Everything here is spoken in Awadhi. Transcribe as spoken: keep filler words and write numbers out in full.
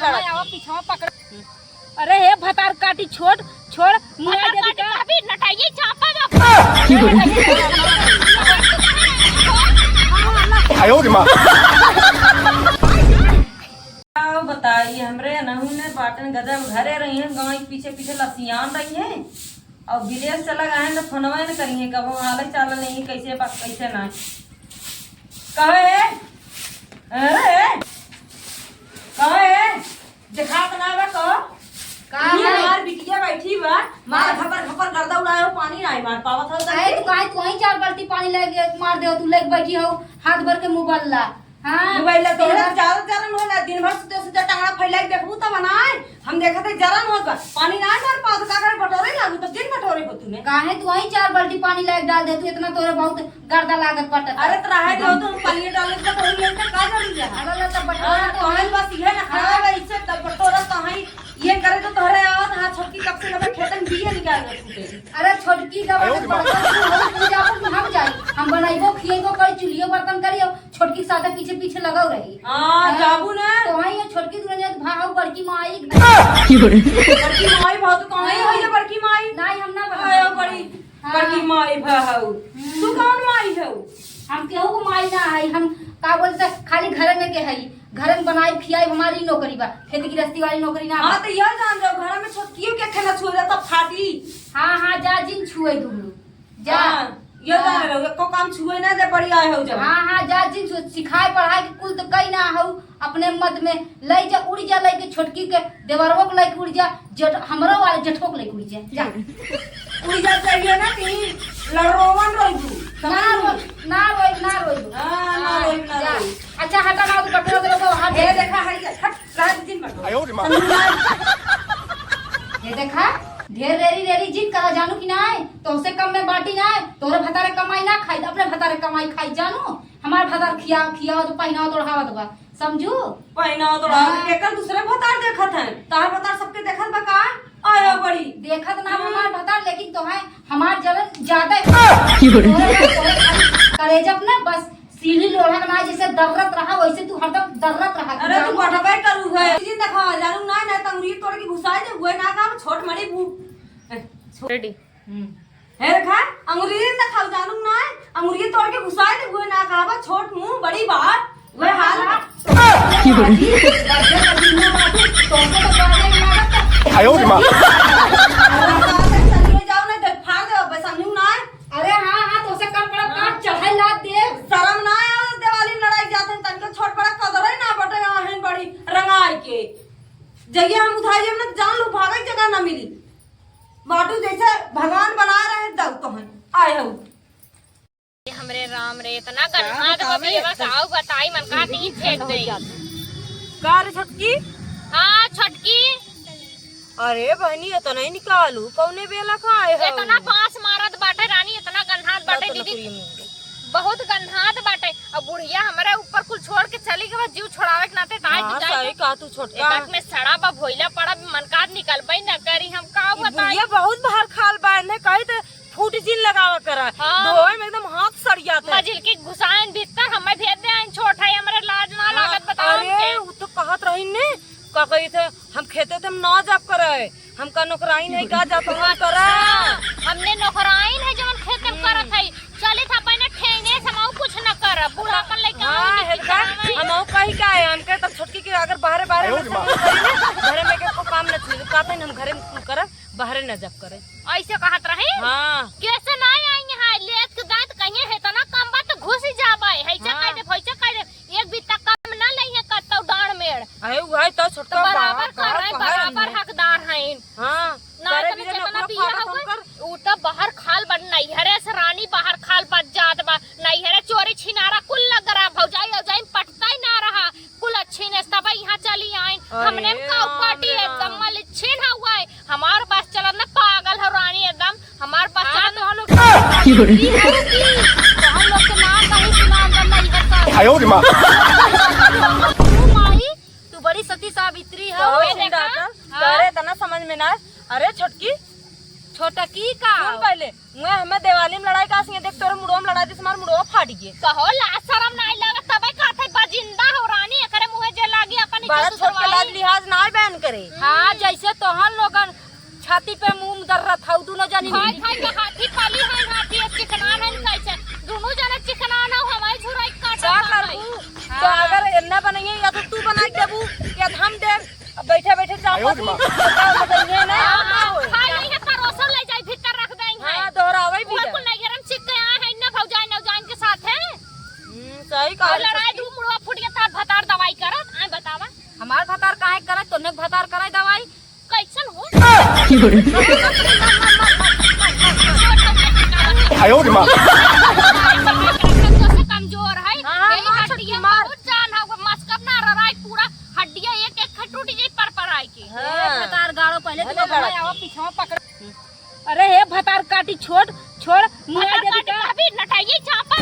हाँ, आओ, पीछवा पकड़। अरे हे भतार काटी, छोड़, छोड़, मुआ भतार देबी काटी का? अभी नटाइए चापा बाबा। आयो रे माँ। का बताई, हमरे अनहू ने बाटन गजब घरे रही हैं, गाँव के पीछे पीछे लसियान रही हैं और विदेश चला गए हैं तो फोनवा न करी हैं, कबो हाल चाल नहीं, कैसे बा, कैसे ना। कहे, अरे, कहे, देखात ना बा तो? का ये है? हमार बिटिया बैठी बा, मार हाँ। घपर घपर गर्दा उड़ाए हो, पानी नाई मार पावत हो अरे, तू काहे, तू वहीं चार बाल्टी पानी लेके मार दे, तू लेके बैठी हो, हाथ भर के मुबल्ला। हाँ, मोबाइल ला तोहरा तेरा ज्यादा जरन होला, दिन भर सुते सुते टंगड़ा फैला के देखबू तब ना आए। हम देखत है जरन होत बा, पानी ना मार पावत, का करे, बटोरे लागू तो दिन बटोरे हो तूने। काहे तू वहीं चार बाल्टी पानी लाके डाल दे, तू इतना तोरे बहुत गर्दा लागत बाटे। अरे तो रहे दो, तुम पानी डाले तो थोड़ी लेट का जरूरी है। अरे ला तो बटोरा हाँ, तो तोहन बस ये ना खड़ा बा, इससे तब बटोरा तो है, ये करे तो तोहरे आवत, हाँ, छोटकी कब से लगे खेतन बिया निकाल रहे फूटे। अरे छोटकी का आयो रे माँ। बटोरा तू हो, तू जाबो कि हम जाई? हम बनाइबो, खिएबो, कोई चुल्हियो बर्तन करियो। छोटकी के साथे पीछे पीछे लगल रही। हाँ, हाँ, जाबू ना। तो वहीं ये छोटकी दुल्हनिया के भाव बड़की माई। बड़की माई भाव तो कहीं हाँ। होइए बड़की माई। नहीं, हम ना बनाई। आयो बड़ी, हाँ। बड़की माई भाव। हम्म। तू कौन माई हो? हम केहू को माई ना है, हम का बोलते खाली घर में के हई, घर में बनाई खियाई, हमारी नौकरी बा, खेती गृहस्थी वाली नौकरी ना बा। हाँ, तो यह जान जाओ, घर में छोटकियों के खेला छुए जाता फाटी। हाँ, हाँ, जा जिन छुए दूर। जा। हाँ, ये हाँ। जाने रहो, एको काम छुए ना दे, बड़ी आए हो जब। हाँ, हाँ, जा जिन छुए, सिखाए पढ़ाए के कुल तो कई ना हो, अपने मत में लई जा, उड़ जा, लई के छोटकी के देवरवो के लई के उड़ जा, जेठ-, हमरो वाले जेठो के लई के उड़ जा, जा। उड़ जा चाहिए ना कि लड़रोवन रोइबू, ना समझ रो-, ना रोइब, ना रोइब। हाँ, ना हाँ, रोइब, ना जा। रोइब। अच्छा, हटा ना, तो कपड़ा दे, तो हट। ये देखा, हट जा, हट। रात दिन बटो। आयो रे माँ। ये देखा, ढेर रेरी रेरी जिन करा जानू कि नाय, तोहसे कम में बाटी नाय, तोहरे भतारे कमाई ना खाई, अपने भतारे कमाई खाई जानू, हमार भतार खिया, खियावत, पहिनावत, ओढ़ावत बा, समझू? पहिनावत, ओढ़ावत, हाँ। केकर दूसरे भतार देखत है, तहार भतार सबके देखत बा का? आयो बड़ी। देखत ना हम्म। हमार भतार, लेकिन तोहे हमार जलन ज्यादा है। तोहरे ना, तोहरे खाली करेजब ना बस सीढ़ी लोढ़ा के ना जैसे दर्रत रहा, वैसे तू हरदम दर्रत रहा। अरे, तू जानू? बटबे करू है। जी, देखा, जानू ना, ना, त अंगुरी तोड़ के घुसाए दे, हुए ना काम, छोट मड़ी भू-, ए, छो-, रेडी। हम्म। हे देखा, अंगुरी न खाओ, जानू ना, अंगुरी तोड़ के घुसाए दे, हुए ना खावा, छोट मुंह, बड़ी बात, हुए हाल। की बोली? आयो रे माँ। जाओ ना, देख, फाड़ दे, बस समझू ना। अरे हाँ, हाँ, तोसे कम पड़त का हाँ। चढ़ाई लाद दे। शरम ना आवे, दिवाली में लड़ाई जात हन, तनको छोट बड़ा कदरे ना बटे, यहाँ हन बड़ी रंगाई के। जइया हम उधारी हम ना जान लू, भागे के जगह ना मिली। बाटू जैसे भगवान बना रहे, दऊ तो हैं, आए हो। ये हमरे राम रे, इतना का गन्हात बतावे? बबियवा, काऊ बताई, मन का तीन फेंक दे। का रे छोटकी? हाँ, छोटकी। अरे बहनी, इतना ही निकालू, कौने बेला का आए हो? इतना बांस मारत बाटे रानी, इतना गन्हात बाटे दीदी, बहुत गन्हात बाटे। अब बुढ़िया हमरे ऊपर कुल छोड़ के चली गई, जीव छोड़ावे के नाते ताई हाँ, सही कहा तू छोटका। एक में सड़ा बा, भोइला पड़ा, मन का निकलबे न करी, हम का ई बताई। बुढ़िया बहुत बाहर खाल बा, इन्हें कही तो फूट जिन लगावा करा। हाँ। धोए में एकदम हाथ सड़ियात है। मजिल के घुसाएन भीतर, हमें भेज दे, आइन छोट है, हमरे लाज ना हाँ, लागत, बताओ अरे, हमके। उ तो कहत रही ने, का कही थे, हम खेते ते हम ना जाब करे, हमका नौकराइन है का जात हम करे। हाँ, हमने नौकराइन है जवन खेते में हम्म। करत है, चलित है पहले ठेंगे समाऊ कुछ न कर, बुढ़ापन लइका हाँ, आवे हेलका, बिचारा में। हम कही का है, हमके तब छोटकी के अगर बाहरे बाहरे आयो रे माँ। घरे में के को काम न छुए, कहते हैं हम घरे में करब, बाहरे न जाब करे। ऐसे कहत रही? हाँ। कैसे ना आई यहाँ? लेत के दांत कहीं है, इतना कम बात तो घुस ही जाबे। है, ऐसे हाँ। कह दे, वैसे कह दे। एक बित्ता कम ना लई है, कत्तौ डांड़ मेड़। अरे, वही तो छोटका तो बराबर बा, कर रहे, का बराबर हमने? हकदार हैं। हाँ। ना करे तो बिना कितना अपना बिया खावा हुआ, कम कर। उ तो बाहर खाल बन, नैहरे से रानी बाहर खाल बन जात बा। नैहरे चोरी छिनारा कुल लग रहा, भौजाई औजाई में पटता ही ना रहा। कुल अच्छी ने तब यहाँ चली आइन। अरे हमने का राम पार्टी राम। एकदम मलिच्छिन हुआ है। हमार बस चलत ना पागल हो रानी एकदम। हमार बस हाँ, चलत तो हम लोग की हो रही? तो हम लोग के नाम कहीं सुना बंदा इधर का। आयो रे माँ। तू माई, तू बड़ी सती सावित्री हो। बहुत ये देखा? सुंदर था। हाँ। तोरे इतना समझ में ना। अरे छोटकी, छोटकी का? सुन पहले, मुँहे हमें दिवाली में लड़ाई का सिंह देख, तोरे मुड़वा में लड़ाई दिस, हमार मुड़वा फाट गए। कहो लाज शरम नाई लगत, तबे कहत है बजिंदा हो रानी, एकरे मुँहे जे लागी अपन बड़ा इज्जत छोट के लाज उतरवाई। लिहाज ना करे। हाँ, जैसे तोहन लोगन छाती पे मुंह दर्रत हौ, दुनो जनी खाई मिली खाई के। के हाथी पाली है, हाथी एक चिकनान है, कैसे दुनो जने चिकनान हो, हमारे झुराई काटा का है। करबू? हाँ। तो अगर एन्ना बनइए, या तो तू बनाई देबू, या तो हम देब। अब बैठे बैठे चापत आयो रे माँ। ही, तो का बताइए ना, हाँ, और का हाँ, होई? खाई नहीं है, परोसो ले जाई, भीतर रख देई है। हाँ, दोहरावे भी वो है। कुल नैहरम सीख के आए हैं, इन्ना भौजाई नौजाइन के साथ है। हम्म, सही और कहा। लड़ाई दू मुड़वा फूट के तार भतार दवाई करत, आए बतावा। हमार भतार काहे करत, तोने भतार करे दवाई? कैसन हो? आयो रे माँ। तो से कमजोर है। हाँ, हाँ, यही मार हड्डियाँ छोटकी, मार। बहुत जान है, वो मस्कब ना रराई, पूरा हड्डियाँ एक एक खट टूट जाई पर पर आई के। हाँ। ए, भतार गाड़ो, पहले तो भले गाड़ा। आओ, पीछवा पकड़। अरे हे भतार काटी, छोड़, छोड़, मुआ भतार देबी काटी का? अभी नटाइए चापा।